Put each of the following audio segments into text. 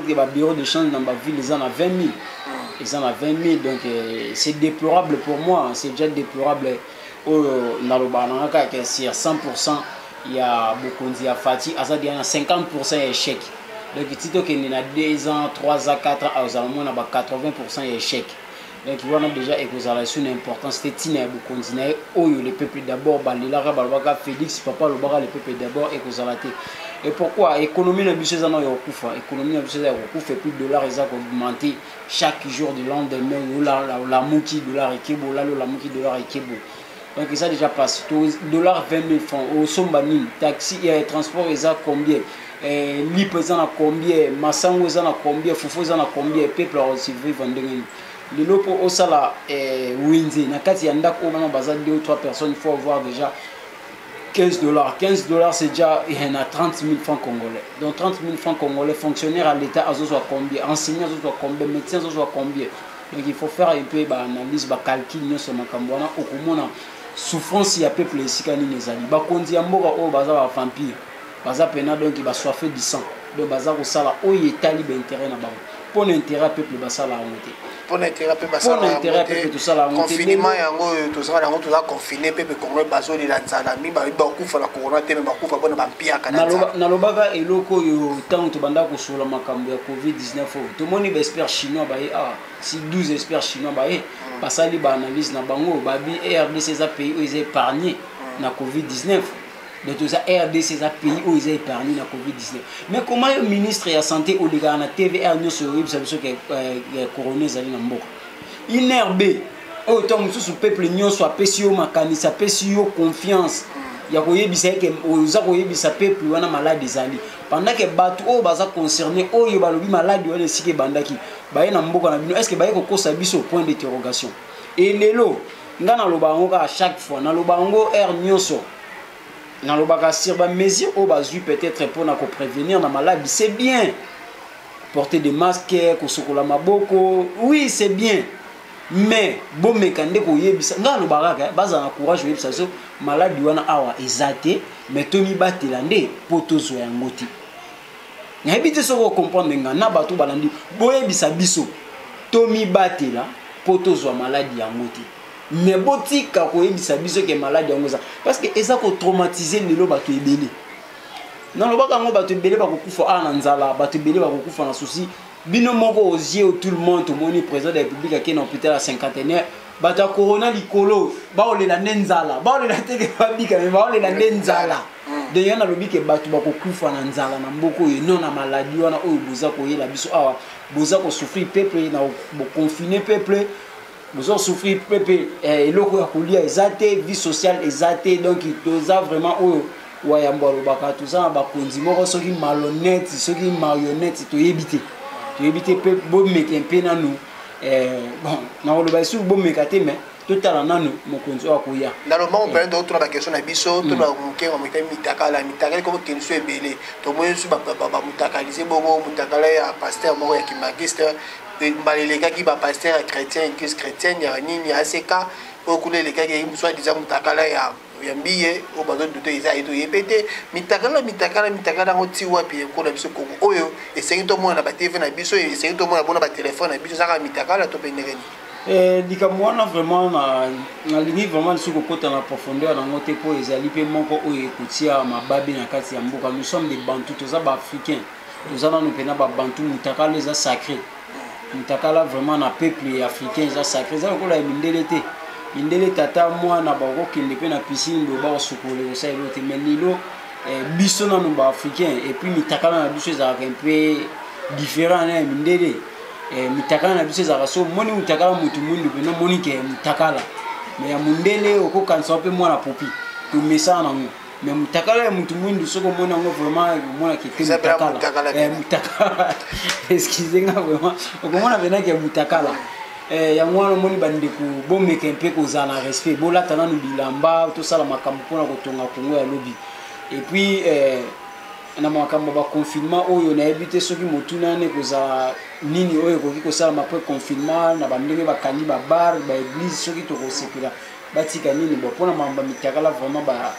compte que babureau de change na baville eza na 20 000, eza na 20 000. Donc c'est déplorable pour moi, c'est déjà déplorable. Oyo nalobaka nanga kaka, sur 100 ya bokonzi ya Fatshi, aza déjà na 50 ya échec. Donc ti tokende na 2 ans, 3 ans, 4 ans, azala mona ba 80 ya échec. Donc wana déjà ekozala esu na importance te. Ntina ya bokonzi na ye oyo, le peuple d'abord, balelaka, balobaka Félix papa alobaka le peuple d'abord, ekozala te. Et pourquoi? Économie na biso eza na ya kokufa, économie na biso eza ya kokufa. Et puis dollar eza koaugmenter chaque jour, du lendemain olamuki, dollar ekebo, olali, olamuki, dollar ekebo. Donc eza déjà passe dollar 20 000 francs. Osomba nini? Taxi ya transport eza combien? Lipa eza na combien? Masango eza na combien? Fufu eza na combien? Peuple akosurvivre ndenge nini lelo mpo osala wenze na kati ya ndako oyo bana baza 2 ou 3 personnes? Il faut avoir déjà 15 dollars. 15 dollars, c'est déjà na 30 000 francs congolais. Donc 30 000 francs congolais, fonctionnaire à l'État azozwa combien? Enseignant azozwa combien? Médecin azozwa combien? Donc il faut faire un peu baanalyse, bacalcul nyonso, makambo wana, okomona souffrance ya peuple esika nini ezali. Bakonzi ya mboka oyo baza bavampire, baza pena donc basoife du sang. Donc baza kosala oyo etali baintérêt na bango. Mpo na intérêt ya peuple, basala yango te. Mpo na intérêt mpe. Mpo na intérêt ya peuple, tosala yango te. Confinement yango oyo tozala yango, toza confiné, peuple congolais bazolela nzala. Mi bayebi bakufa na corona te, mais bakufa mpona bampiaka na nzala. Nalobaka eloko oyo ntango tobanda kosola makambo ya COVID-19 oyo. Tomoni baexpert chinois baye awa, si 12 experts chinois baye, basali baanalyse na bango, babi RDC eza pays oyo eza épargné na COVID-19. Donc toza, RDC eza pays oyo eza épargné na COVID-19. Mais comment yo, ministre ya santé, olekaka na tvr nyonso, oyebisa biso ke corona ezali na mboka? INRB oyo ntango mosusu peuple nyonso apesi yo makanisi, apesi yo confiance ya koyebisa eke oza koyebisa peuple wana maladi ezali, pendant ke bato oyo baza concerné, oyo balobi maladi wana esika ebandaki, baye na mboka na bino, est ce que baye kokosa biso? Point d'interrogation. E lelo nga naloba yango kaka chaque fois, naloba yango heure nyonso, nalobaka sur bamesure oyo bazwi peut-être mpona koprévenir na maladi. C'est bien, porter des masques, kosokola maboko, oui, c'est bien, mais bomeka nde koyebisa. Ngai alobaka kaka, bazala na courage koyebisa biso maladi wana awa eza te, mais tomibatela nde mpo tozwa yango te. Nayebi te soki ocomprendre nga na bato balandi. Boyebisa biso tomibatela mpo tozwa maladi yango te, mais botika koyebisa biso ke maladi yango eza, parce que eza kotraumatiser lelo bato ebele. Nalobaka yango, bato ebele bakokufa awa na nzala, bato ebele bakokufa na souci. Bino moko aux yeux, tout le monde, tomoni président de la République ake na hôpital ya Cinquantenaire, bato ya corona likolo baolela nde nzala, baolela teke babika, mais baolela nde nzala. Donc ya nalobi ke bato bakokufa na nzala na mboka oyo, non na maladi wana oyo boza koyela biso awa. Boza kosouffrir peuple na boconfiner peuple, boza kosouffrir peuple, eloko ya kolia eza te, vie sociale eza te. Donc toza vraiment oyo wayambo alobaka, toza na bakonzi moko soki malhonnête, soki marionnette, toyebi te, toyebi te. Mpe bomeka mpe nanu, bon, nakoloba esuki bomeka te, mais totala nanu mokonzi oyo akoya. Na lombango mpenza, totuna baquestion na biso. Tona moke moke mitakala. Mitakala ekomi okende so ebele. Tomoni so bamutakalise bongo mutakala ya pasteur moko ya kimbanguiste. Mbala elekaki, bapasteur ya chrétien, église chrétienne ya nini, ya ACK oyo kuna elekaki, soit disant mutakala ya Mbiye oyo bazodouter eza ye, toyebi te. Mitakala, mitakala, mitakala yango ti wapi? Ekolo na biso Kongo oyo esengi tomona na baTV na biso, esengi tomona bona batelefone na biso, ezaka mitakala to mpe ndenge nini? Likambo wana vraiment nalingi vraiment lisusu kokɔta na profondeur nango te, mpo ezali mpe moko oyo ekotia mababe na kati ya mboka. Nous sommes des Bantu, toza baafricain, toza nano mpena babantu. Mutakala eza sacré. Mutakala vraiment na peuple africain eza sacré, eza lokola ya mindele te. Mindele, tata mwana bakokende mpe na piscine boye, bakosukola, ekosala eloko te. Mais lelo biso nano baafricain, et puis mitakala na biso ezalaka un peu différent na ya mindele. Mitakala na biso ezalaka so omoni mutakala motu mwindu mpena, omoni ke mutakala. Mais ya mondele, okokanisa mpe mwana popi, tomesana nango. Mais mutakala ya mutu mwindu, soki omoni yango vraiment, omonaki te mutakala, mutakala, excuse nga, vraiment okomona mpenaki ya mutakala. Yango wana omoni bandeko, bomeka mpe kozala na respect, bolata nanu bilamba, tosala makambo mpona kotonga Kongo ya lobi. Et puis na makambo ya baconfinement oyo, nayebi te soki motuna wana ekozala nini oyo ekoki kosalama après confinement na bandenge bakangi babar, baéglise, soki tokosepela batika nini. Bon, mpona makambo ya mitakala, vraiment ba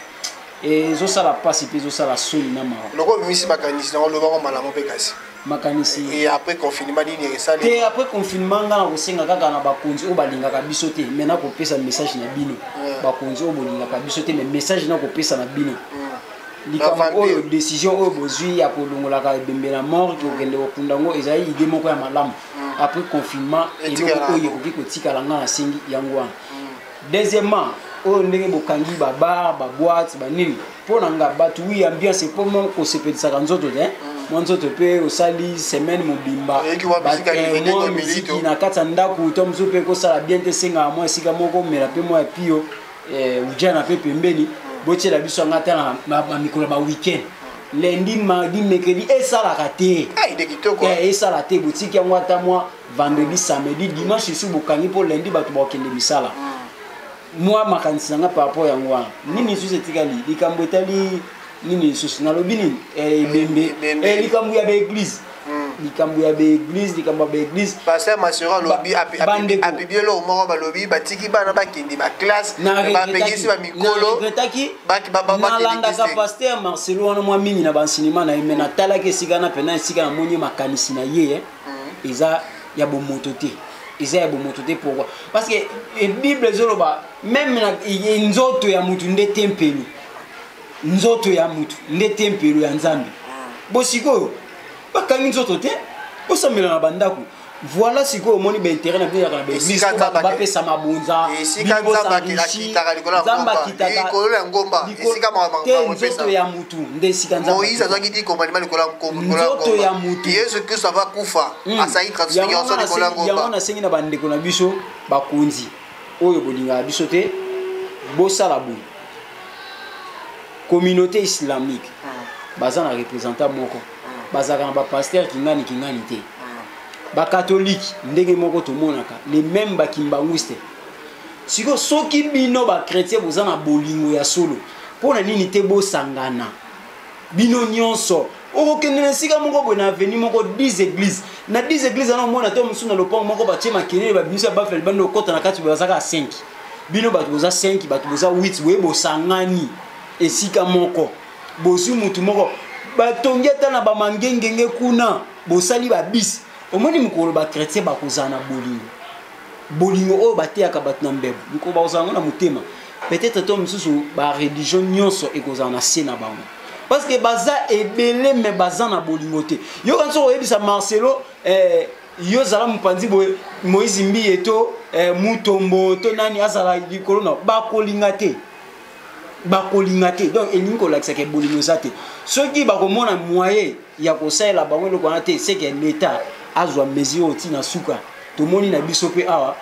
ezosala mpasi mpe ezosala soni na mawa. Loko obimisi makanisi nango, lobako malamu mpe kasi. Makanisi Et après confinement, nini esali? Te, après confinement, nga na kosenga kaka na bakonzi oyo balingaka biso te, mais nakopesa message na bino. Bakonzi oyo bolingaka biso te, mais message nakopesa na bino, likambo Bavampire. oyo, décision oyo bozwi ya kolongolaka ebembe na morgue, kokende kokunda yango, ezali idée moko ya malamu. Après confinement, Etikala eloko oyo yango. ekoki kotikala, nga nasengi yango wana. Deuxièmement, oyo ndenge bokangi babar, baboîte, banini, mpo na nga bato, oui, ambiance mpo mo kosepelisaka nzoto te, mwa nzoto mpe osali semaine mobimba. Oyeki mwa bisika ndenge mwa milito. miziki na kati ya ndako to mosusu mpe ekosala bien te. Esengaka mwa esika moko omela mpe mwa ya pio, ujana mpe pembeni. Botiela biso yanga ata na bamikolo ya baweekend, lundi, mardi, mercredi esalaka te. Ah, idée kitoko. Esala te. Botiki yango ata mwa vendredi, samedi, dimanche esu bokangi, mpo lundi bato bakokende misala. Mwa makanisi na nga par rapport yango wana. Nini lisusu etikali? Likambo etali nini lisusu? Nalobi nini? Ebembe. Ebembe. Likambo ya baeglise, likambo ya baeglise, likambo ya baeglise. Pasteur Masero alobi Bandeko. Apublier eloko moko, balobi batiki bana bakende baclasse, bapekisi bamikolo Naregretaki. bakende Nalandaka église te. Pasteur Marcelo wana mwa mingi na baenseignement na ye, mais natalaki esika na mpena esika namoni makanisi na ye, eza ya bomoto te, eza ya bomoto te. Pourquoi? Parce que Bible ezoloba même na nzoto ya mutu nde tempelo, nzoto ya mutu nde tempelo ya Nzambe. Bo sikoyo bakangi nzoto te, osambela na bandako. Voilà, sikoyo omoni baintérêt na bino ezalaka na baeglise. Esika po bato Nzambe bapesa mabonza. Esika bino Nzambe bosenrichir. akitaka likolo ya Nzambe ngomba. akitaka Likolo ya ngomba. Esika te, makambo nzoto epesa. ya mutu nde esika Nzambe Moïse akitaka. azwaki 10 commandement likolo ya likolo ya Nzoto ya ngomba. mutu. Yesu Kristo ava kufa, asalaki transfiguration Yango likolo ya yango ngomba. nasengi na bandeko na biso bakonzi oyo bolingaka biso te, bosala boye: communauté islamique baza na représentant moko, bazalaka na bapasteur kingani kingani te. Bakatolike ndenge moko, tomonaka les mêmes bakimbanguiste. Sikoyo soki bino bachrétien boza na bolingo ya solo, mpo na nini te bosangana bino nyonso? Okokende na esika moko boye, na avenue moko, 10 église. Na 10 église wana, omona to mosusu na lopango moko batie makelele, babimisi bafele bando, okota na kati boye, bazaka 5. Bino bato boza 5, bato boza 8 boye, bosangani esika moko, bozwi mutu moko, batongi ata na bamangengenge kuna, bosali babisi. Omoni, mokolo bachrétien bakozala na bolingo, bolingo oyo bateyaka bato na mbebo, mokolo bakozala yango na motema, peut-être to mosusu bareligion nyonso ekozala na se na bango, parce que baza ebele, mais baza na bolingo te. Yoka, soki oyebisa Marcelo, yo zala mopanzi boye, Moïse Mbiye to Mutombo to nani azala likolo na, bakolinga te, bakolinga te. Donc elingi kolakisaka bolingo eza te. Soki bakomona moyen ya kosalela bango eloko wana te, c'est que l'État azwa mesure oyo ntina suka. Tomoni na biso mpe awa,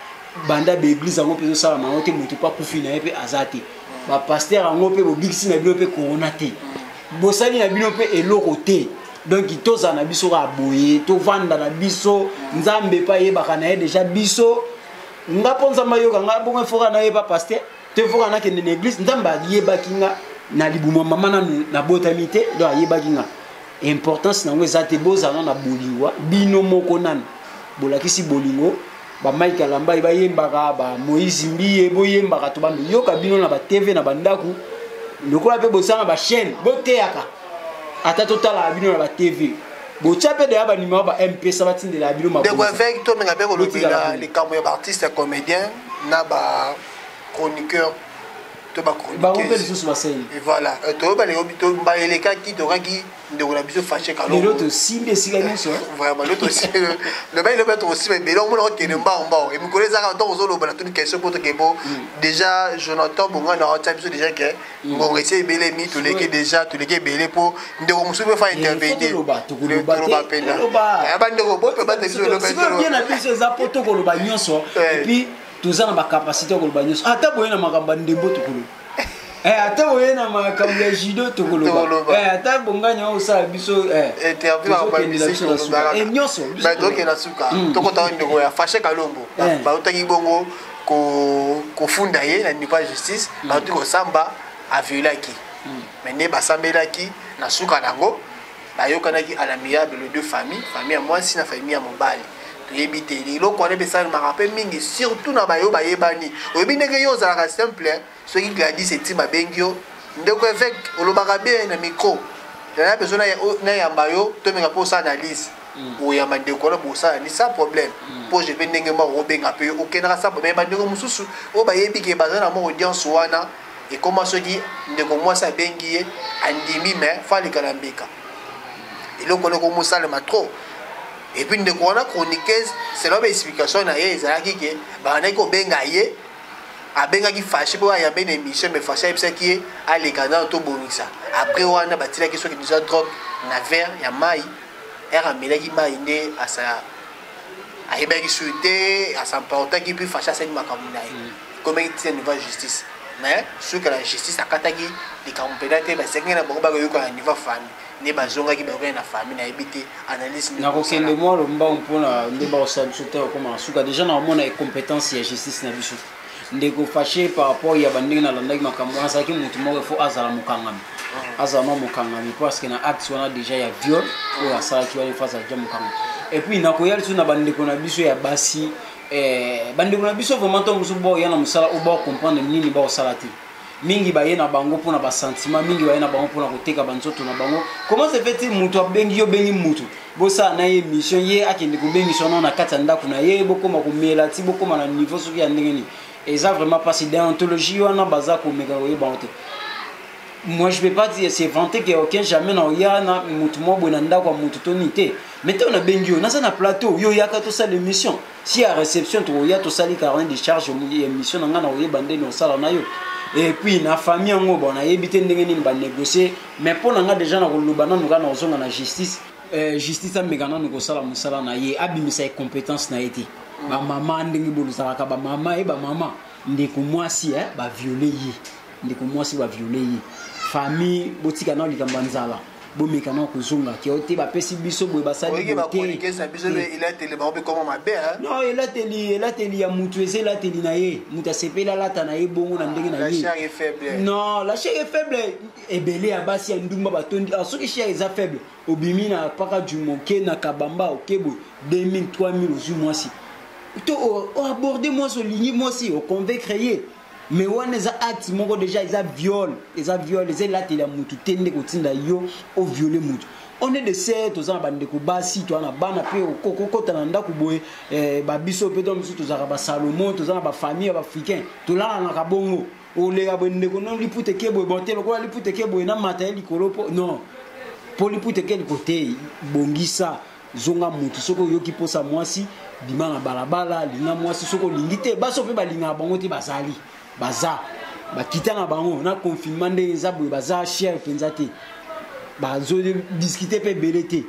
banda baeglise yango mpe ezosalama yango te, moto mpe akufi na ye mpe aza te. Bapasteur yango mpe bobikisi na bino mpe corona te, bosali na bino mpe eloko te. Donc tozala na biso kaka boye, tovanda na biso. Nzambe mpe ayebaka na ye déjà biso. Nga mpo Nzambe ayoka nga bongo, efoka nayeba pasteur te, foka nakende na église. Nzambe ayebaki nga na libumu mama nanu nabotami te, donc ayebaki nga. Importance nango eza te. Bozala na bolingo bino moko. Nanu bolakisi bolingo, bamike Alambai bayembaka, bamoïse Mbiye boyembaka, to bando yoka bino na batv na bandako, lokola mpe bosala na bachaîne, boteyaka ata totalaka bino na batv, botya mpe deya banimero ba M-Pesa, batindela bino. Ndeko évêque, tomenga mpe kolobela Botikala. likambo ya baartiste comédien na bachroniqueur to Bango mpe bachroniqueuse. lisusu basali. Et voilà, toyeba balelekaki, tokaki ndeko na biso Fache Lelo Kalongo. tosimbi esika nyonso. Vraiment, lo lobai lobi tokosima ebele, omona okende mbao mbao. Emikolo ezaka ntongo ozoloba na tuni question mpo toke po déjà Jonathan Bongana aotia biso déjà ke ngongo esi ebelemi, toleki déjà, toleki ebele mpo ndeko mosusu mpe fa intervenir. Toloba, tokoloba Toloba te, mpenza. toloba. Bandeko bope bata biso eloba. Sikoyo bien na biso eza mpo tokoloba nyonso. Ouais. Et puis toza na bacapacité ya koloba nyonso. Ata boye na makambo ya ndembo tokoloba, ata boye na makambo ya judo tokoloba. Tokoloba. Ata bongani oyo osala biso, interview makambo ya tozokendela musique biso na suka. tolobaka. Nyonso biso Mais tokende na toloba. suka, tokota ndeko ya Fache Kalombo. Bautaki bongo kofunda ye na niveau ya justice, bauti kosamba aviolaki, mais nde basambelaki na suka nango, bayokanaki à l'amiable, les deux familles, famille ya mwasi na famille ya mobali. Toyebi te, eloko wana mpe esalemaka mpe mingi, surtout na bayo bayebani. Oyebi ndenge yo ozalaka simple, soki Gladys eti babengi yo, ndeko évêque, olobaka bien na micro, naya besoin nayamba yo, tomenga mpo osala analyse. Oyamba ndeko wana, bosala ni sans problème. Mpo je mpe ndenge moko obenga mpe okendaka sans problème. Bandeko mosusu oyo bayebi ke baza na mwa audience wana, ekoma soki ndeko mwasi abengi ye, andimi, mais faleka na mbeka. Eloko wana ekomosalema trop. Et puis ndeko wana chroniqueuse, selon baexplication na ye, ezalaki ke bandaki kobenga ye, abengaki Fashi mpo ayambe na émission, mais Fashi ayebisaki ye aleka nano, tobongisa. Après wana batilaki soki déjà drogue na verre ya mai, ere amelaki mai nde asa ayebaki suki te, asamportaki. Puis Fashi asali makambo na ye, komaki ntina niveau ya justice, mais soki na justice akataki likambo mpenza te. Basengeli na bango bakoyoka na niveau ya famille nde bazongaki, bayokani na famille. Nayebi te analyse. Nakokende mwa lombangu mpona nde bakosala biso te. Okoma na suka déjà, nakomona incompétence ya justice na biso. Ndeko Fashe, par rapport ya bandenge nalandaki makambo wana, azalaki motu moko ifo azala mokangami, azala mwa mokangami, parce que na acte wana déjà ya viol oyo asalaki wana, ifo azala déjà mokangami. Et puis nakoya lisusu na bandeko na biso ya basi. Bandeko na biso vraiment, ntango mosusu baoya na mosala oyo, baocomprendre nini baosala te. Mingi baye na bango mpona basentiment, mingi baye na bango mpona koteka banzoto na bango. Comment se fait moto abengi yo, obengi motu, bosala na ye émission, ye akende kobengisa wana na kati ya ndako na ye, bokóma komela ti bokóma na niveau soki ya ndenge nini? Eza vraiment mpasi. Déontologie wana baza komeka koyeba yango te. Moi, je peux pas dire, c'est vanter que aucun jamais na oya na mutu moko boye na ndako ya mutu to nini te. Mais te, nabengi yo, naza na plateau, yo oyaka, tosala émission. Si ya réception, tokoya, tosali carnet de charge ya émission na ngai, na koyeba ndenge osala na yo. Et puis na famille yango, bon, nayebi te ndenge nini banégocie, mais mpo na nga déjà na koloba nanu kaka na kozonga na justice. Justice ameka nanu kosala mosala na ye, abimisa incompétence na ye te. Bamama, ndenge bolozalaka bamama ye, bamama, ndeko mwasi baviole ye, ndeko mwasi baviole ye, famille botika nao likambo ya nzala, bomeka nao kozonga keo te. Bapesi biso boye, basali. Non, elateli ya mutu eza elateli na ye. Mutu asepeli alata na ye bongo na ndenge na ye. Non, la chair est faible. Ebele ya basi ya ndumba batondi. Soki chair eza faible, obimi na paka du moke na kabamba, oke boye 2000, 3000, ozwi mwasi to oaborde mwasi, olingi mwasi, oconvaincre ye. Mais wana eza acte moko déjà eza viol, eza viol, eza elateli ya mutu te nde kotinda yo oviole mutu. On est de ser, toza na bandeko basi, toza na bana mpe. Okokota na ndako boye, babiso mpe to mosusu tozalaka basalomo, toza na bafamille ya baafricain, tolalanaka bongo. Oleka boye, ndeko no liputa eke boye, bon te, lokola liputa eke boye, namata ye likolo mpo non, mpo liputa eke liko te. Bongisa, zonga mutu. Soki oyoki mposa mwasi, bima na balabala, linga mwasi. Soki olingi te, basi mpe balingaka bango te, bazali, baza bakita na bango na confinement ndenge eza boye, baza cher mpenza te, bazodiscute mpe ebele te.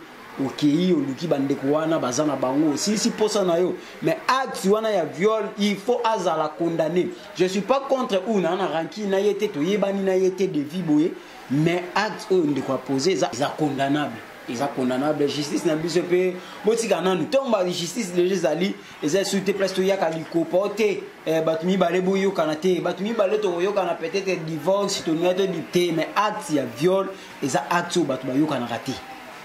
Okei, oluki bandeko wana baza na bango, osilisi mposa na yo. Mais acte wana ya viol, il faut azala condamné. Je suis pas contre ou na rancune na ye te, toyebani na ye te de vie boye, mais acte oyo ndeko apose eza condamnable, eza condamnable. Justice na biso mpe botika nanu ntongo ba justice deja ezali, eza esu te place toyaka likopa o te. Bato mibale boyokana te, bato mibale tokoyokana peut-être divorce toninga to te, mais acte ya viol eza acte oyo bato bayokanaka te.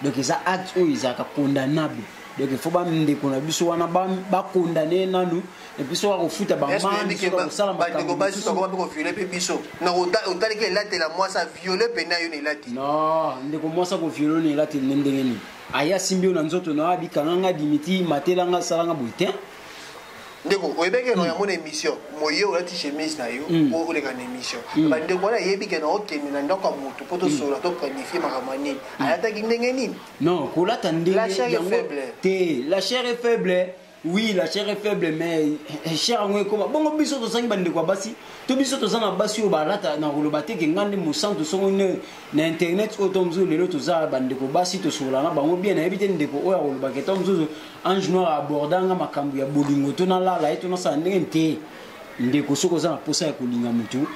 Donc eza acte oyo ezalaka condamnable. Donc il faut bandeko na biso wana bakondane nanu, et puis soki akofuta bamandekosala. Bandeko basi bakoma mpe koviole mpe biso. Otaliki elatela mwasi aviole pene yo na elati. Non, ndeko mwasi akoviole na elateli ne ndenge nini? Aye asimbi yo na nzoto na abikanganga dimiti matelanga asalanga boye te. Ndeko, oyebaki na yango na émission moye, olati chemise na yo, oleka na émission. Bandeko wana ayebi ke na okende na ndako ya motu mpo tosola, toplanifie makambo ya nini, alataki ndenge nini? Non, kolata ndenge La chair est faible. Te, la chair est faible, oui, la chair est faible, mais chair yango ekoma bongo. Biso tozangi bandeko ya basi to biso toza na basi oyo balata na koloba te ke nga nde mosantu. Songo na internet oyo to mosusu lelo toza bandeko basi, tosolola na bango bien. Nayebi te ndeko oyo akolobaka to mosusu Ange Noir abordanga makambo ya bolingo to nalala ye to nasala ndenge te. Ndeko, soki oza na posa ya kolinga motu,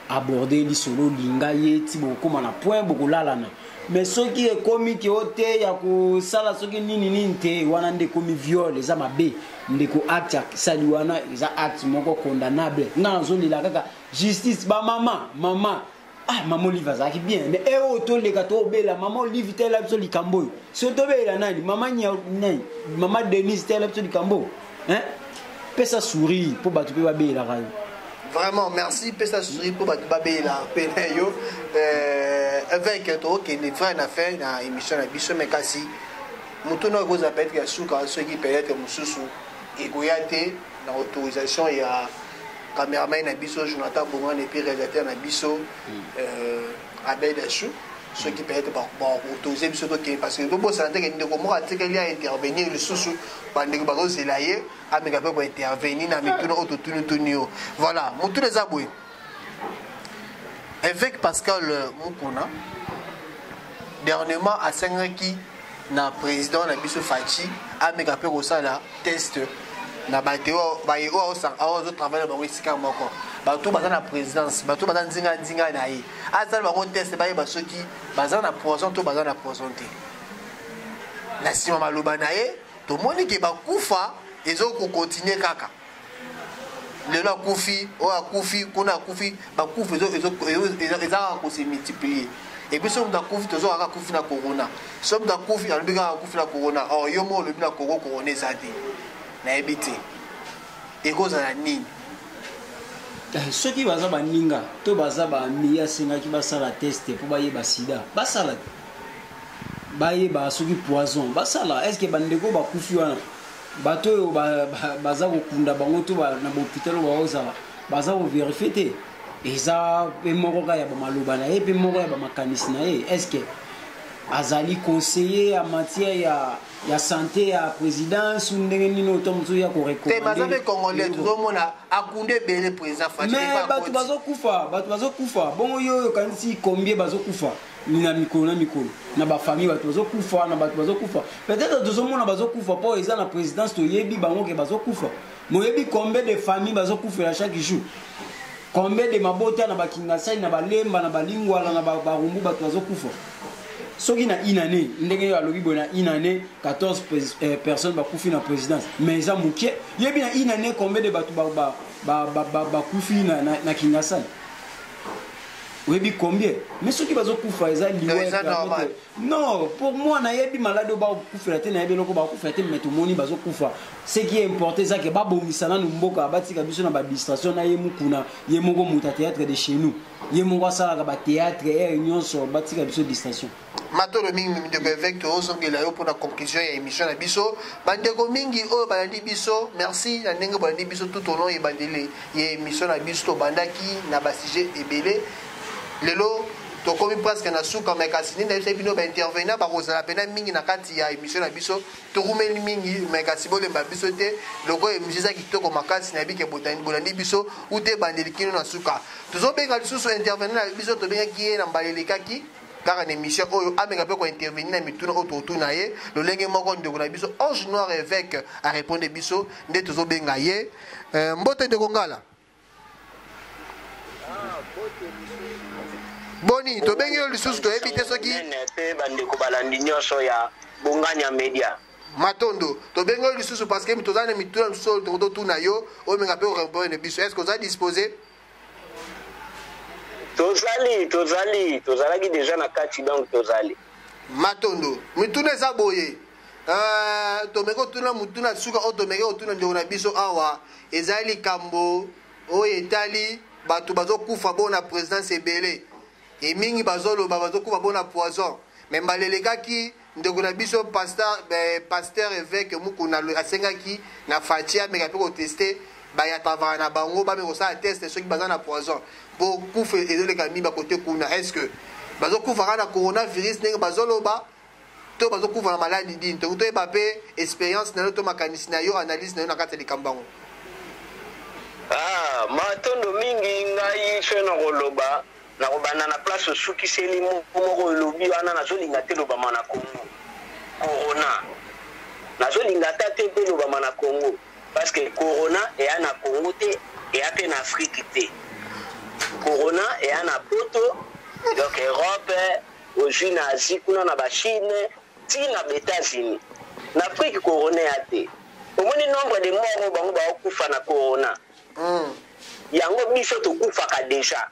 aborde lisolo, olinga ye ti bokokóma na point bokolalana. Mais soki ekomi ke o te ya kosala soki nini nini te, wana nde ekomi viol, eza mabe. Ndeko, acte asali wana eza acte moko condamnable. Nga nazolela kaka justice. Bamama, mama, ah, mama Olive azalaki bien, mais e oyo toleka tobela mama Olive tela biso likambo oyo. So tobelela nani? Mama nani? Mama Denise tela biso likambo, hein? Pesa sourire mpo bato mpe babelelaka yo. Vraiment merci. Pesa sourire mpo bato babelelaka mpe na yo. Évêque, tokokende vrai na fin na émission na biso, mais kasi Motuna oyo ekozala peut-être ya suka, soki peut-être mosusu ekoya te na autorisation ya cameraman na biso Jonathan Bongane et puis réalisateur na biso Abed Achou, soki peut-être baautorise biso tokende, parce que tobosana te ke ndeko moko atikali aintervenir lisusu. Bandeko bazozela ye ameka mpe kointervenir na mituna oyo totunituni yo. Voilà, motuna eza boye: évêque Pascal Mukuna dernièrement asengaki na président na biso Fatshi ameka mpe kosala test na bato baye oyo azotravaille na bango esika moko, bato baza na présidence, bato baza nzinga nzinga na ye, asala bango test, bayeba soki baza na poison to baza na poison te. Na nsima maloba na ye, tomoni ke bakufa ezokokontinue kaka. Lelo akufi oyo, akufi kuna, akufi, bakufa eza kaka kose multiplier. Et puis soki moto akufi, tozo kaka akufi na corona. Soki moto akufi, alobi kaka akufi na corona. Or yo mo olobi na Congo corona eza te. Nayebi te ekozala nini. Soki baza baninga to baza bami, asengaki basala test mpo bayeba sida, basala te, bayeba soki poison, basala. Est ce que bandeko bakufi wana, bato oyo baza kokunda bango to na bahôpital oyo baozala, baza kovérifier te? Eza mpe moko kaka ya bamaloba na ye, mpe moko ya bamakanisi na ye. Est ce que azali conseiller ya matière ya santé ya présidence ou ndenge nini oto mosusu ya te? Baza mpe Congolais, tozomona akunde ebele président Fatshi. Mais bato bazokufa, bato bazokufa bongo. Yo oyo okanisi combien bazokufa na mikolo na mikolo na bafamille? Bato bazokufa na bato bazokufa, peut-être tozomona bazokufa mpo eza na présidence, toyebi bango ke bazokufa. Moyebi combien de famille bazokufela chaque jour, combien de mabota na bakingasai, na balemba, na balingwala, na barumbu, bato bazokufa? Soki na une année, ndenge oyo alobi boye, na une année 14 personnes bakufi na présidence, mais eza moke. Yebi na une année combien de bato bakufi na Kingasani? Oyebi combien? Mais soki bazokufa, eza liwa. Non, pour moi, nayebi maladi oyo bakufela te, nayebi eloko bakufela te, mais tomoni bazokufa. Ce qui est important eza ke babongisa nanu mboka, batika biso na badistraction na ye Mukuna. Ye moko moto ya théâtre de chez nous, ye moko asalaka bathéâtre ere nyonso, batika biso distraction. Matolo mingi, ndeko évêque. Tozongela yo mpona conclusion ya émission na biso. Bandeko mingi oyo balandi biso, merci na ndenge bolandi biso tout au long. Ebandeli ya émission na biso, tobandaki na basujet ebele, lelo tokomi presque na suka. Me kasi nde nayebisa bino, baintervenant bakozala mpena mingi na kati ya émission na biso. Tokumeli mingi, me kasi bolemba biso te. Lokola émission eza kitoko makasi, nayebi ke bolandi biso ute ebandeli kino na suka. Tozobenga lisusu intervenant na biso, tobengaki ye na mbala elekaki kaka na émission oyo, ameka mpe kointervenir na mituna oyo totuna ye. Lolenge moko ndeko na biso Ange Noir évêque arépondre biso, nde tozobenga ye. Mbote ndeko Ngala. Boni, tobengi yo lisusu, toyebi te soki Mpe bandeko balandi nyonso ya Bonganya Media. Matondo. Tobengi yo lisusu parce que toza na mituna mosusu oyo totuna yo, oyo menga mpe orépondre biso. Est ce que oza disposé? Tozali, tozali, tozalaki déjà na kati, donc tozali. Matondo. Mituna eza boye: tomeki kotuna motuna suka oyo tomeki kotuna ndeko na biso awa, ezali likambo oyo etali bato bazokufa bo na présidence ebele e mingi, bazoloba bazokufa bo na poison. Me mbala elekaki, ndeko na biso pasteur, pasteur évêque Mukuna asengaki na Fatshi ameka mpe kotester bayatavaka na bango, bameka kosala test soki baza na poison, mpo kufa ezoleka mingi bakote kuna. Est ce que bazokufa kaka na coronavirus ndenge bazoloba, to bazokufa na maladi nini? Tongi toyeba mpe expérience na yo to makanisi na yo, analyse na yo na kati ya likambo yango. Ah, matondo mingi. Ngai so na koloba, nakobanda na place osukiseli moko. Olobi wana, nazolinga te lobama na Congo corona, nazolinga ata te mpe lobama na Congo, parce que corona eya na Congo te, eya mpe na Afrique te. Corona eya na Poto, donc Europe, ozwi na Asie kuna, na Bachine, ti na baÉtats-Unis. Na Afrique corona eya te. Omoni nombre de mort oyo bango baokufa na corona. Yango biso tokufaka déjà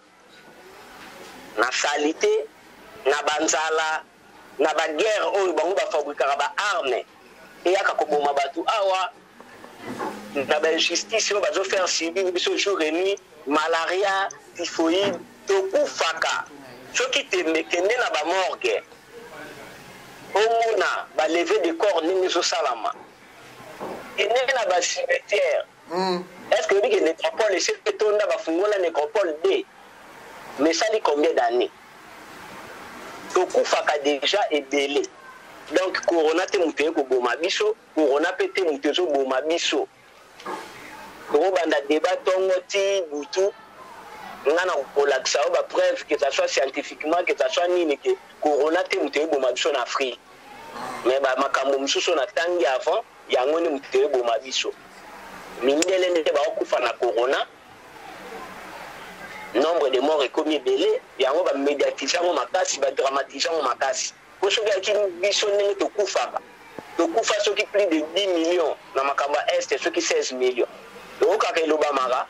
na saleté, na banzala, na baguerre oyo bango bafabrikaka baarme eyaka koboma bato awa, na bainjustice oyo bazofaire subir biso jour et nuit, malaria, typhoïde. Tokufaka. Soki tembe, kende na bamorgue. Omona ba levée de corps ndenge ezosalama, kende na ba cimetière. Est ce que oyebi ke nécropole esi etonda? Bafungola nécropole d, mais esali combien d'années? Tokufaka déjà ebele. Donc corona te moto eye koboma biso, corona mpe te moto ezoboma biso. Tokobanda débat ntongo ti butu, nga na kolakisa yo bapreuve, que ça soit scientifiquement, que ça soit nini, ke corona te moto eyeboma biso na Afrique, mais bamakambo mosusu oyo natangi avant, yango nde moto eyeboma biso. Mindele nde baokufa na corona, nombre de mort ekomi ebele, yango bamédiatise yango makasi, badramatise yango makasi. Po soki ayaki biso ndenge tokufaka, tokufa soki plus de 10 millions na makambo ya Est, soki 16 millions toyokaka elobamaka,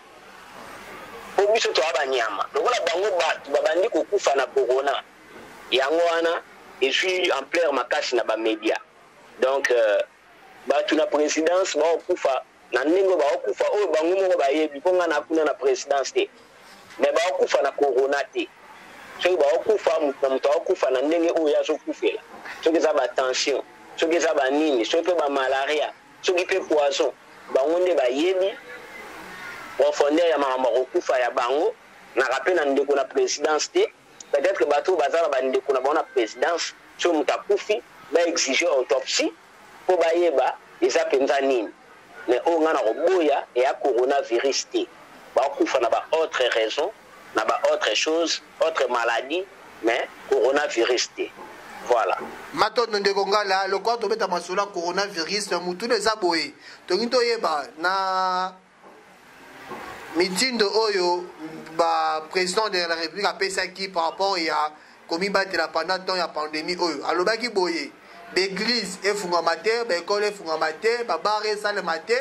po biso toya banyama lokola bango. Bato babandi kokufa na corona, yango wana ezwi ampleur makasi na bamédia. Donc bato na présidence baokufa na ndenge baokufa oyo bango moko bayebi, mpo ngai nakuna na présidence te, mais baokufa na corona te. Soki baokufa, moto na moto aokufa na ndenge oyo azokufela, soki eza batension, soki eza banini, soki mpe bamalaria, soki mpe poison, bango nde bayebi profondeur ya makambo ya kokufa ya bango. Naka mpe na ndeko na présidence te. Peut-être bato oyo baza na bandeko na bango na présidence, soki moto akufi, baexige autopsie mpo bayeba eza mpenza nini. Mais oyo ngai na koboya, eya coronavirus te. Bakufa na ba autre raison, na ba autre chose, autre maladie, mais coronavirus te. Voilà. Matondo, ndeko Ngala. Lokola tobeta masolo ya coronavirus, mutuna eza boye: tolingi toyeba na mitindo oyo baprésident de la République apesaki par rapport ya komibatela pendant temps ya pandémie oyo. Alobaki boye: baeglise efungwama te, baekole efungwama te, babar esalema te,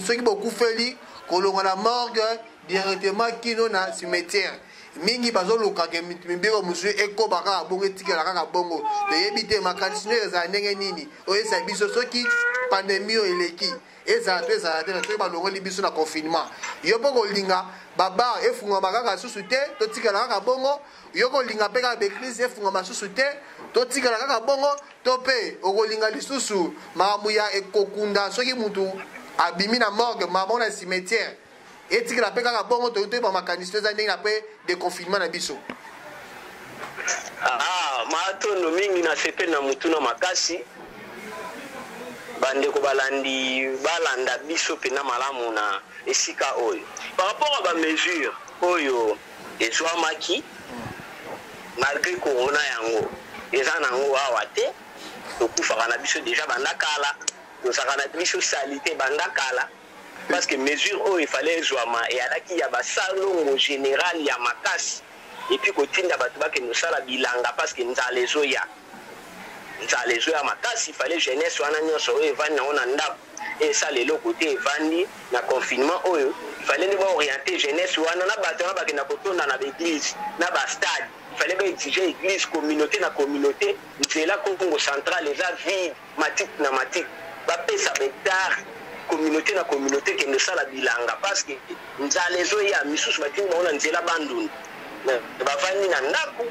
soki bokufeli, kolongwa na morgue directement kino na cimetière. Mingi bazolukaka mibeko mosusu ekoba kaka bongo, etikela kaka bongo. Toyebi te makanisi no ezala ndenge nini. Oyesa biso, soki pandémie oyo eleki, ezala to ezala te, na soki balongoli biso na confinement, yo mpo kolinga babar efungwama kaka susu te, totikala kaka bongo? Yo kolinga mpe kaka baeglise efungwama susu te, totikala kaka bongo? To mpe okolinga lisusu makambo ya ekokunda, soki mutu abimi na morgue, makambo na cimetière etikala mpe kaka bongo? Toyi toyeba makanisi to eza ndenge na mpe déconfinement na biso. Ah, matondo mingi. Nasepeli na mutuna makasi. Bandeko balandi, balanda biso mpena malamu na esika oyo. Par rapport à bamesure oyo ezwamaki, malgré corona yango eza nango awa te, tokufaka na biso déjà banda kala, tozalaka na biso sali te banda kala, parce que mesure oyo efale ezwama eyalaki ya basalongo général ya makasi, et puis kotinda bato bakende kosala bilanga, parce que nzala ezoya, nzala ezoya makasi. Fallait jeunesse wana nyonso oyo evandi nango na ndako, esala eloko te, evandi na confinement oyo, fallait nde baoriente jeunesse wana na bato wana bakenda kotonda na baeglise, na bastade. Fallait baexige église, communauté na communauté, nzela Congo Central eza vide, matite na matite, bapesa bahectare communauté na communauté, kende osala bilanga, parce que nzala ezoya. Misusu batindi bango na nzela Bandundu, bavandi na ndako,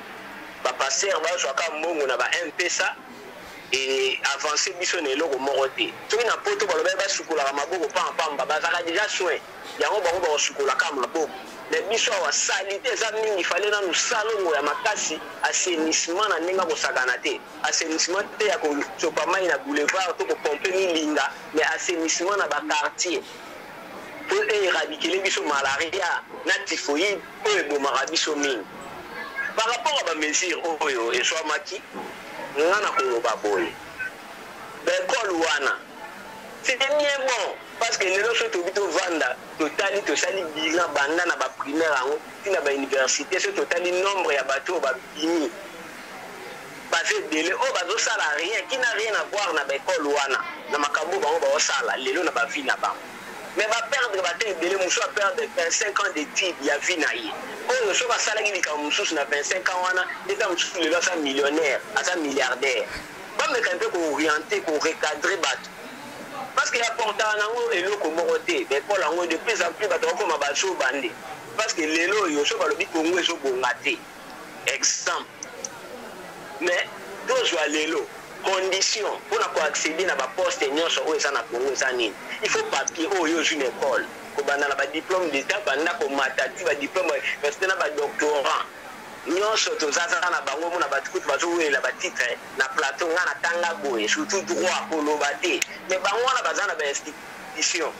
bapasteur bazwaka mbongo na ba mpesa e avance biso na eloko moko te. Soki na Poto balobaki basukolaka maboko pambapamba, bazalaka déjà soin yango, bango bakosukolaka maboko, mais biso awa saleté eza mingi. Fallait nanu salongo ya makasi, assainissement na ndenge akosakana te, assainissement te ya kosopa mai na boulevard to kopompe milinga, mais assainissement na baquartier po eéradiquer biso malaria na typhoïde oyo ebomaka biso mingi. Par rapport à bamesure oyo ezwamaki, nga na koloba boye: baekole wana, c'est bien bon, parce que lelo soki tobi tovanda, totali, tosali bilan banda na baprimaire yango ntina bauniversité, soki totali nombre ya bato oyo babimi, baza ebele oyo bazosala rien, qui n'a rien à voir na baekole wana, na makambo bango baosala lelo na bavie na bango. Mais baperdre bato ebele, mosusu aperdre 25 ans d'étude ya vie na ye oyo soki asalaki likambo mosusu na 25 ans wana, ndeta mosusu lelo aza millionnaire, aza milliardaire. Bameka mpe kooriente, korecadre bato, parce que apportaka nango eloko moko te. Baekole yango, de plus en plus bato bakoma bazoba nde, parce que lelo oyo so balobi Kongo ezobonga te, exemple, mais tozwa lelo Condition mpona koaccéder na baposte nyonso oyo eza na Congo eza nini? Il faut papier oyo ozwi na école, kobanda na badiplôme d'état, banda komata ti badiplôme université na badoctorant nyonso. Tozaza na bango, mona bato kutu bazowelela batitre na plateau. Nga natanga boye, surtout droit, koloba te. Mais bango wana baza na bainstitution,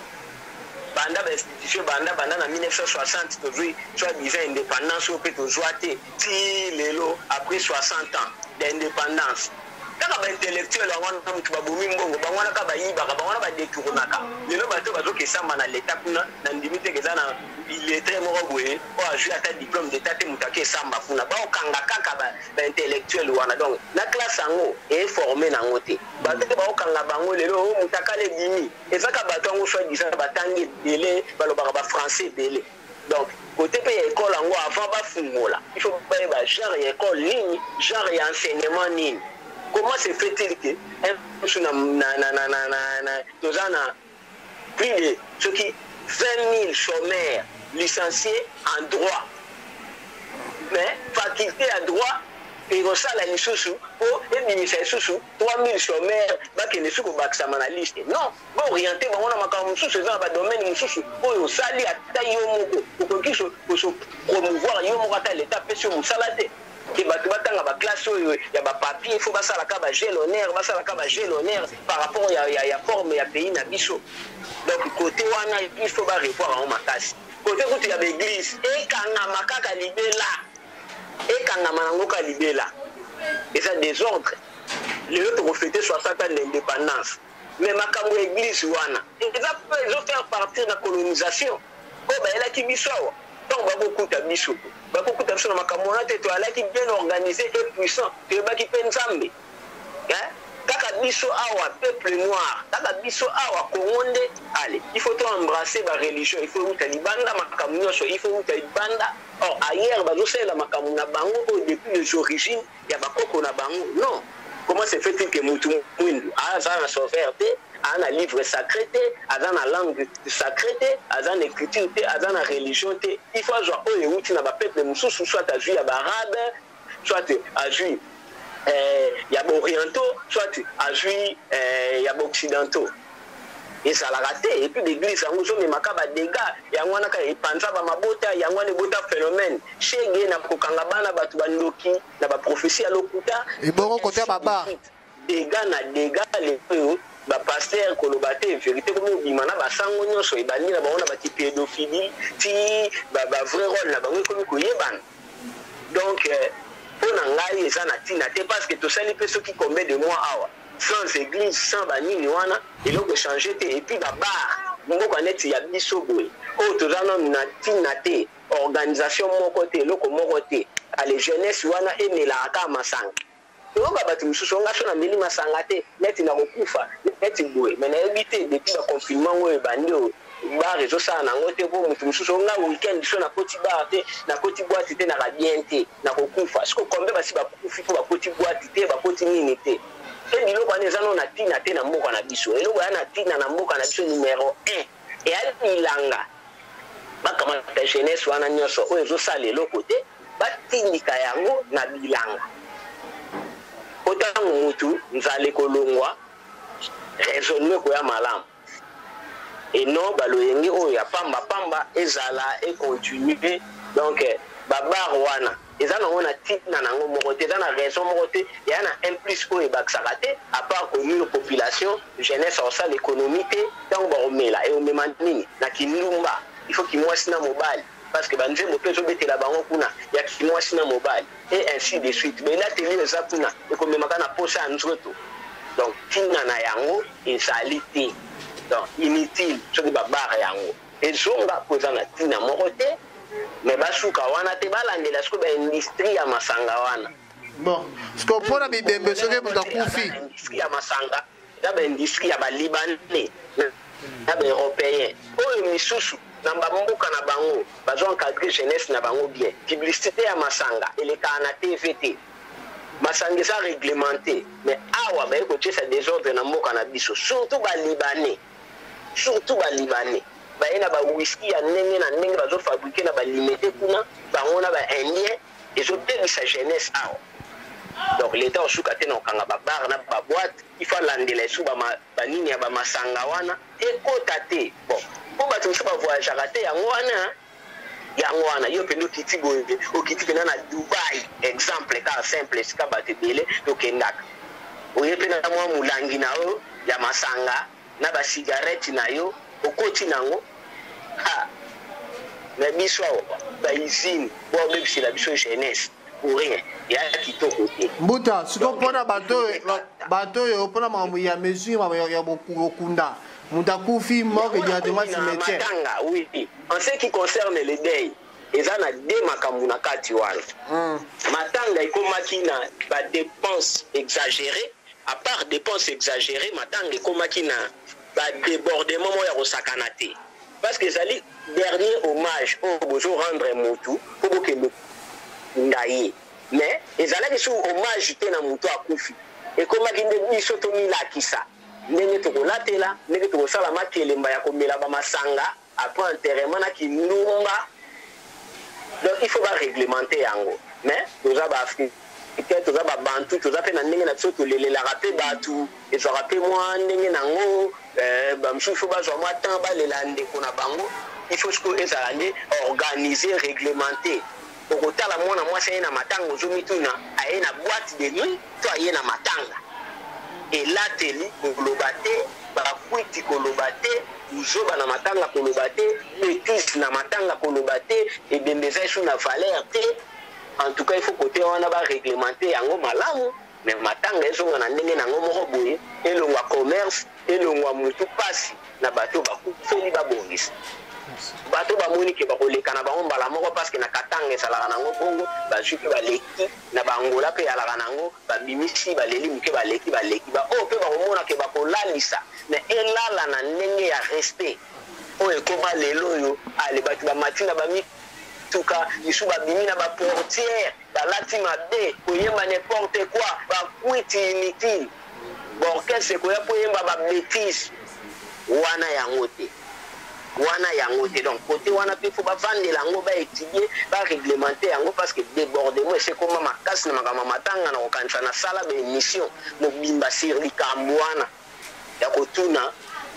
banda bainstitution, banda na 1960 tozwi soi-disant indépendance oyo mpe tozwa te ti lelo, après 60 ans d'indépendance. Kaka baintellectuel yango wana motu babomi mbongo, bango wana kaka bayibaka, bango wana badetournaka. Lelo bato bazokesamba na leta kuna, na ndimi teke eza na illettré moko boye oyo azwi ata diplôme d'état te, moto ake esamba kuna. Baokanga kaka baintellectuel wana. Donc na classe yango eforme nango te, bato te baokanga bango. Lelo oyo moto akala ebimi, ezaka bato yango soi-disant batangi ebele, balobaka bafrançais ebele. Donc côté mpe ya école yango, avant bafungola, il faut bayeba genre ya école nini, genre ya enseignement nini. Comment se fait-il que mosu na toza na plus de soki 20 000 chômeurs licenciés en droit, mais faculté ya droit ekosala lisusu mpo ebimisa lisusu 3 000 chômeurs, bakende soki kobakisama na liste? Non, baoriente bango na makambo mosusu. Eza na badomaine mosusu oyo osali ata yo moko, okoki koso promouvoir yo moko, ata leta apesi yo mosala te. Ke bato batanga baklasse oyo ya bapapier, faut basalaka bajalonnaire, basalaka bajalonnaire par rapport ya forme ya pays na biso. Donc côté wana, il faut barevoir yango makasi. Côté kutu ya baeglise, ekangama kaka libela, ekangama nango ka libela, eza désordre. Lelo tokofete 60 ans d'indépendance, mais makambo ya église wana eza ezofaire partir na colonisation oyo bayelaki biso awa. Ntango bakokuta biso na makambo wana te, toalaki bien organisé et puissant, toyebaki mpe Nzambe. Kaka biso awa, peuple noir, kaka biso awa Congo nde. Ale, il faut to embrasser bareligion, il faut uta libanda, makambo nyonso il faut uta libanda. Or ailleurs bazosalela makambo na bango oyo depuis les origines ya bakoko na bango. Non, comment se fait-il que mutu mwindu aza na sauveur te, aza na livre sacré te, aza na langue sacré te, aza na écriture te, aza na religion te? Il faut azwa oyo euti na bapeuple mosusu, soit azwi ya baarabe, soit azwi ya baorientaux, soit azwi ya baoccidentaux. Ezalaka te. Et puis l'église yango ezomemaka badégâts yango wana kaka, epanza bamabota yango wana, ebota phénomène shege na kokanga bana bato bandoki na baprophétie ya lokuta. Ebongo kote ya babar? Dégâts na dégâts. Lelo oyo bapaster, koloba te, vérité komi obima na basango nyonso, ebandi na bango na bati pédophilie ti bavrai rôle na bango ekomi koyebana. Donc mpo na ngai eza na ntina te, parce que tosali mpe soki combien de mois awa sans église, sans banini wana, eloko echange te. Et puis babar, mboka neti ya biso boye oyo toza nanu na ntina te, organisation moko te, eloko moko te. Ale, jeunesse wana emelaka kaka masanga. Toyoka bato mosusu: "Nga so nameli masanga te, neti na kokufa, neti boye." Mais nayebi te, depuis baconfinement oyo ebandi, oyo bar ezosala nango te, po moto mosusu: "Nga weekend so nakoti bar te, nakoti boîte te, naka bien te, nakokufa." Siko combien basi bakufi mpo bakoti boîte te, bakoti nini te? Te, biloko wana eza no na ntina te na mboka na biso. Eloko ya na ntina na mboka na biso numero 1 eya bilanga. Bakamata jeunesse wana nyonso oyo ezosala eloko te, batindika yango na bilanga, po ntango mutu nzala ekolongwa, raisonnement ekoya malamu. Eno baloyenge oyo ya pambapamba ezala econtinue. Donc babar wana eza nango na ntina nango moko te, eza na raison moko te, eya na un plus oyo ebakisaka te, à part konuire population. Jeunesse akosala économie te. Ntango bakomela, eomema nini na kindumba? Il faut kimwasi na mobali, parce que banzembo mpe ezobetela bango kuna ya kimwasi na mobali et ainsi de suite. Belateli eza kuna, ekomemaka na posa ya nzoto. Donc ntina na yango ezali te. Donc inutile. Soki babar yango ezonga, mpo eza na ntina moko te. Mais basuka wana te, balandela sikoyo baindustrie ya masanga wana. Bon, sikoyo mpona bibembe, soki moto akufi? Industrie ya masanga eza baindustrie ya balibanais na baeuropéen oyo misusu na bamboka na bango bazo encadre jeunesse na bango bien. Publicité ya masanga elekaka na TV te, masanga eza réglementé. Mais awa baye kotiesa désordre na mboka na biso, surtout balibanais, surtout balibanais baye na bawiski ya ndenge na ndenge, bazofabriquer na balimete kuna, bango na baindien, ezobebisa jeunesse awa. Donc l'État osuka te na kokanga babar na baboîte, il faut alandela esu banini ya bamasanga wana ekota te. Bon, mpo bato mosusu bavoyageaka te, yango wana, yango wana yo mpenza okiti boye, okiti mpenza na Dubai, exemple kaka simple, esika bato ebele tokendaka, oye mpe na mwa molangi na yo ya masanga na basigarete na yo, okoti nango. Ha, na biso awa bausine po obebisela biso jeunesse pour rien, ya kitoko te. Mbuta, siko mpona bato oyo, mpona makambo ya mesure ya bokunda, moto akufi, morgue directement cimetière. Matanga, oui. En ce qui concerne le deuil, eza na de makambo na kati wana. Matanga ekomaki na badépense exagéré. À part dépense exagéré, matanga ekomaki na badébordement moko ya kosakana te, parce que ezali dernier hommage oyo bozorendre motu mpo bokende kunda ye. Mais ezalaki su hommage te na motu akufi, ekomaki nde biso tomilakisa ndenge tokolatela, ndenge tokosala makelemba ya komela bamasanga après enterrement na kindumba. Donc il faut baréglementer yango. Mais toza baafricain, toza babantu, toza mpe na ndenge na biso, tolelelaka mpe bato, ezwaka mpe mwa ndenge nango. Bamosusu faut bazwa mwa temps balela ndeko na bango. Il faut sikoyo ezala nde organisé, réglementé. Okotala mwana mwasi aye na matanga, ozomituna aye na boîte de nuit to aye na matanga. Elateli koloba te, bakwiti koloba te, buzoba na matanga koloba te, bétise na matanga koloba te, ebembe eza esu na valeur te. En tout cas, il faut côté wana baréglementer yango malamu. Mais matanga ezonga na ndenge nango moko boye, elongwa commerce, elongwa mutu pasi na bato bakufeli, babongisa bato bamoni ke bakoleka na bango mbala moko, parce que na Katanga ezalaka nango bongo, bazwi mpe baleki, na bangola mpe ezalaka nango, babimisi, baleli moke, baleki, baleki. Baoyo mpe bakomona ke bakolalisa, mais elala na ndenge ya respect. Oyo ekoma lelo oyo, ale bato bamati na bamituka misu, babimi na baportière, balati mabe, koyemba n'importe quoi, bakwiti inutile, baorchestre ekoya mpo oyemba babétise wana, yango te wana, yango te. Donc côté wana mpe faut bavandela yango, baétudie, baréglemente yango, parce que débordement esekoma makasi na makambo ya matanga. Na kokanisa nasala baémission mobimba sur likambo wana ya kotuna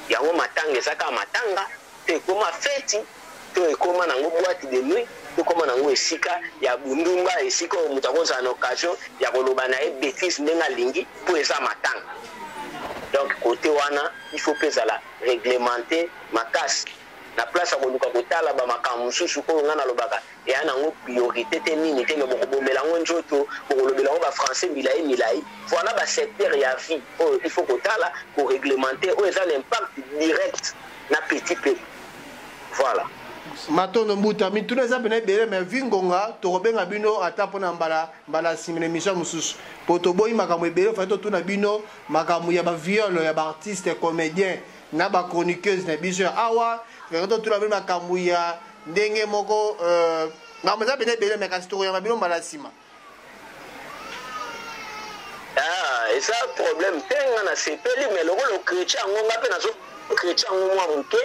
yango: matanga eza kaka matanga to ekoma feti, to ekoma nango boîte de nuit, to ekoma nango esika ya bundumba, esika oyo moto akozala na occasion ya koloba na ye bétise ndenge alingi mpo eza matanga? Donc côté wana, il faut mpe ezala réglementé makasi, na place ya koluka kotala bamakambo mosusu oyo ngai nalobaka eya nango priorité te, nini te, me bokobomela yango nzoto, bokolobela yango bafrançais milai milai. Voilà, basecteur ya vie oyo il faut kotala, koréglementer, oyo eza na impact direct na petit peuple. Voilà. Matondo mbuta. Mituna eza pene ebele, mais vi ngonga, tokobenga bino ata mpona mbala mbala nsima na émission mosusu, po toboyi makambo ebele. Ofai totuna bino makambo ya baviole ya baartiste comédien na bachroniqueuse na biso ya awa. Totuna bino makambo ya ndenge moko, makambo eza pene ebele, mais kasi tokoyamba bino mbala nsima. Ah, eza problème te, nga nasepeli. Mais lokola chrétien yango, nga mpe nazo chrétien yango mwa moke.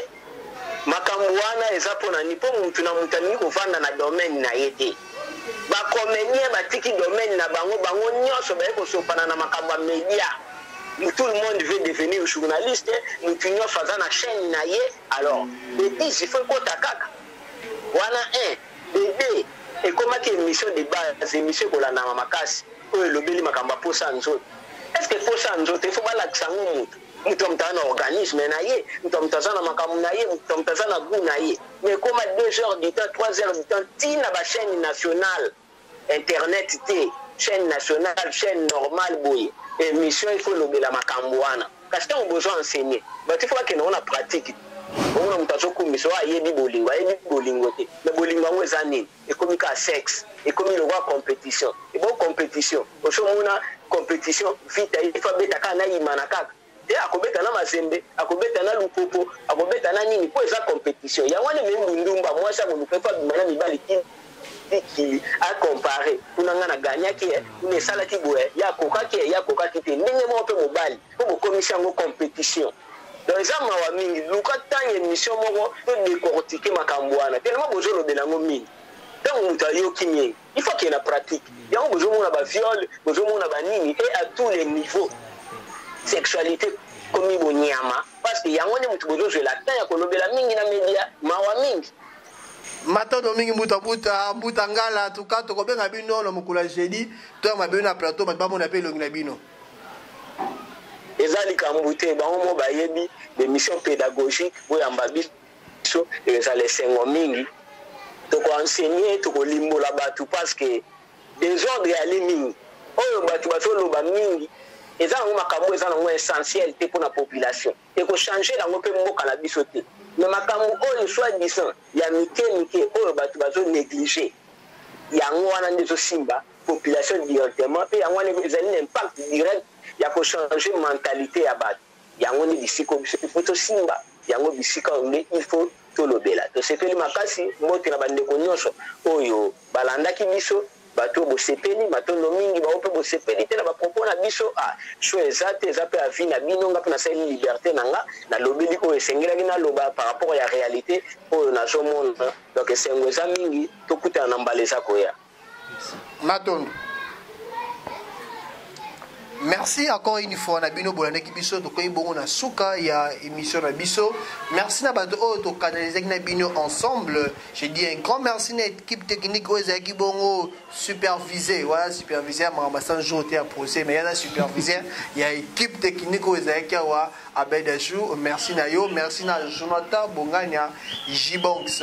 Makambo wana eza mpo na nini? Mpo mutu na mutu alingi kovanda na domaine na ye te. Bacomédien batiki domaine na bango, bango nyonso baye kosopana na makambo ya média. Tout le monde veut devenir journaliste, mutu nyonso aza na chaîne na ye. Alors bétise, il faut ekota kaka wana. 1 de 2, ekomaki émission de base, émission ekolandama makasi, oyo elobeli makambo ya posa ya nzoto. Est ce que posa ya nzoto, il faut balakisa yango mutu? Mutu ya moto aza na organisme na ye, mutu ya moto aza na makambo na ye, mutu ya moto aza na goût na ye. Mais ekoma 2 heures du temps, 3 heures du temps, ntina bachaîne nationale internet te, chaîne nationale, chaîne normale boye, émission il faut elobela makambo wana. Kasi ntango bozwa enseigner bato, il faut bakende ngo na pratique. Omona moto azokumisa oyo ayebi bolingo, ayebi bolingo te, mais bolingo yango eza nini? Ekomi kaka sexe, ekomi lokola compétition. Ebo compétition, osomona compétition vita, il faut abeta kaka na yimana kaka te, akobeta na Mazembe, akobeta na Lupopo, akobeta na nini, mpo eza compétition. Yango wana ememi bundumba. Mwasi akoluka, il faut abima na mibali kili, acompare: kuna nga naganyaki, kuna esalaki boye, ye akokaki, ye akokaki te. Ndenge moko mpe mobali, mpo bokomisi yango compétition. Donc eza mawa mingi. Luka ntango émission moko to décortique makambo wana, tellement bozolobela yango mingi. Ntango moto ayoki nie, il faut akende na pratique. Yango bozomona baviol, bozomona banini, et à tous les niveaux sexualité komi bonyama, parce que yango nde moto bozozwela temps ya kolobela mingi na media. Mawa mingi. Matondo mingi, mbuta mbuta mbuta Ngala. Tuka tokobenga bino na mokolo ya jeudi, toyamba bino na plateau, bato bamona mpe elongi na bino. Eza likambo te, bango mo bayebi bémission pédagogique. Boyamba biso, ezala esengo mingi. Tokoenseigner, tokolimbola bato, parce que désordre eyali mingi. Oyo bato bazoloba mingi eza nango makambo eza nango essentiel te mpona population, ekochange yango mpe mboka na biso te. Mais makambo oyo soi-disant ya mike mike oyo bato bazonéglige, yango wana nde ezosimba population directement, mpe yango wana ezali na impact direct ya kochange mentalité ya bato. Yango nde bisika biso il faut tosimba yango, bisika oyo nde il faut tolobela. Tosepeli makasi. Mbote na bandeko nyonso oyo balandaki biso, bato oyo bosepeli, matondo mingi. Bao mpe bosepeli te na bapropos na biso, ah, so eza te, eza mpe avis na bino. Nga mpe nasaleli liberté na nga, nalobeli oyo esengelaki naloba par rapport ya réalité oyo nazomona. Donc esengo eza mingi, tokutana na mbala eza koya. Matondo, merci encore une fois na bino bolandaki biso. Tokomi bongo na suka ya émission na biso. Merci na bato oyo tokanalizaki na bino ensemble. Je dis un grand merci na équipe technique oyo ezalaki bongo supervisé, voilà, supervisé ya makambo 100 jours te ya procès, mais yaza superviseur ya équipe technique oyo ezalaki awa, Abed Achou. Merci na yo, merci na Jonathan Bongania Jibonx,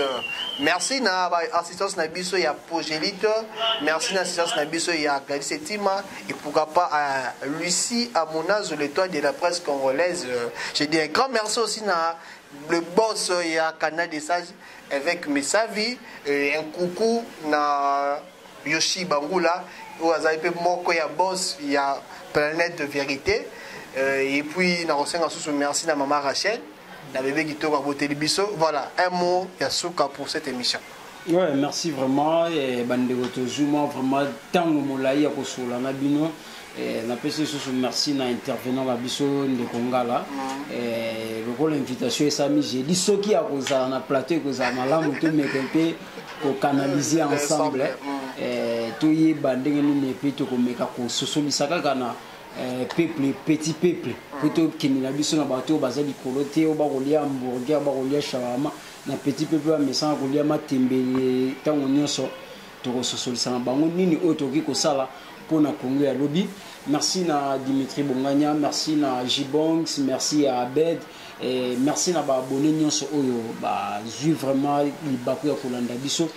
merci na assistance na biso ya Progélite, merci na assistance na biso ya Gladys Etima, et pourquoi pas à Lucie Amonazo, l'étoile de la presse congolaise. Je dis un grand merci aussi na le boss ya Canal des Sages avec Mesavi, et un coucou na Yoshi Bangula oyo azali mpe moko ya boss ya Planète de Vérité. Et puis na kosenga susu merci na mama Rachel na bébé kitoko aboteli biso. Voilà, un mot ya suka pour cette émission. Ouais, merci vraiment. Et bandeko, tozwi mwa vraiment ntango molai ya kosola na bino. Napesi lisusu merci na intervenant na biso, ndeko Ngala. Lokola invitation esalami jeudi, soki akozala na plateau, ekozala malamu tomeka mpe kocanaliser ensemble, toyeba ndenge nini epe tokomeka kososolisa kaka na peuple, petit peuple, po tokende na biso na bato oyo baza likolo te, oyo bakolia hamburger, bakolia shawarma. Na petit peuple bamesana kolia matembele ntango nyonso, tokososolisa na bango nini oyo tokoki kosala mpona Kongo ya lobi. Merci na Dimitri Bongania, merci na Gibongs, merci ya Abed et merci na baabonné nyonso oyo bazwi vraiment libaku ya kolanda biso.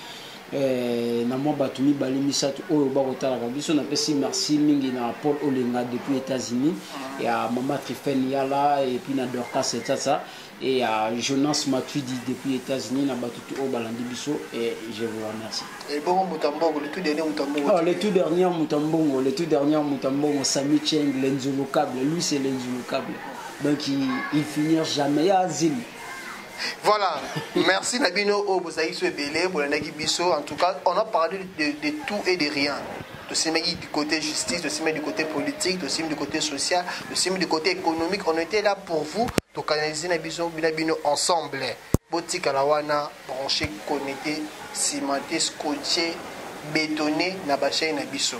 Na mwa bato mibale misato oyo bakotalaka biso, napesi merci mingi na Paul Olenga depuis États-Unis, ya mama Trifen Yala, et puis na Dorcas Etata et à Jonas Matuidi depuis États-Unis, na bato oyo balandi biso, et je vous remercie. Et bon, Mutambongo, le tout dernier Mutambongo. Oh, le tout dernier Mutambongo, le tout dernier Mutambongo, Sami Cheng, l'Enzulukable, lui c'est l'Enzulukable. Donc il finira jamais à Asile. Voilà, merci na bino oyo bozalaki so ebele bolandaki biso. En tout cas, on a parlé de tout et de rien. Tosimaki du côté justice, tosimaki du côté politique, tosimaki du côté social, tosimaki du côté économique. On était là pour vous, tokanalize na biso na bino ensemble. Botikala wana branché, connecté, cimenté, scotché, bétonné na bachaîne na biso.